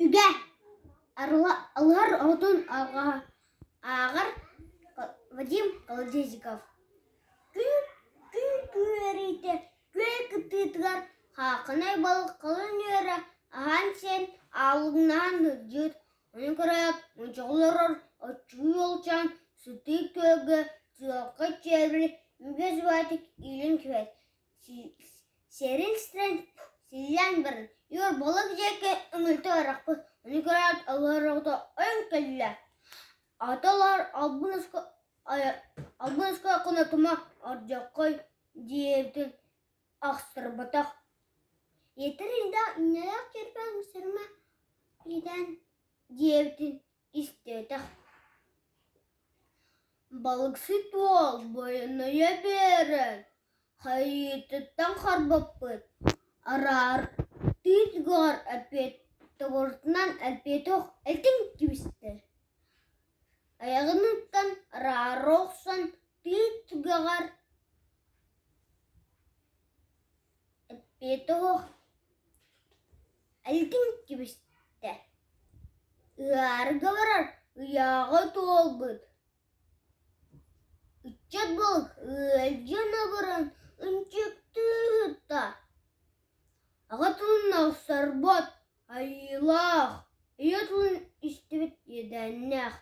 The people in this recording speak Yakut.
Үгэ Алыһар оҕотун ааҕар Вадим Колодезников Күн күн күөрэйдэ күөл кытыытыгар хаахынай балык халыҥ үөрэ аһаан-сиэн аалыҥнаһан сылдьыбыт. Ону көрөөт, мунчаҕа олорор оччугуй уолчаан сытыы күөлгэ сыалкай чээбили үгэс баайдык иилэн түһэр Сэрин ситэн силлээн баран, Егор балык диэки өҥөлтө арахпыт, ону көрөөт алыһар оҕото ойон кэллэ. Аҕата олоор албын өскө кынатыма ардьаккай диэбитин ахсарбатах. Ийэтэр иннэлээх кирбэҥ сэрмэ иитэн диэбитин истибэтэх. Балыксыт уол бойунайа биэрэн, хайыытыттан харбаппыт, араартыы түгэҕэр эппиэттэгурутунан эппиэтэ этиҥ кэбистэ. Айаҕыныттан араара охсон тыы түгэҕэр эппиэтэ суох Элитин кэбистэ, ыарыга барар ыйааҕа туолбут, ыччат балык ыалдьан абаран ынчыктыы сытта, аҕа тылын ахсарбат айыылаах, ийэ тылын истибит иэдээннээх.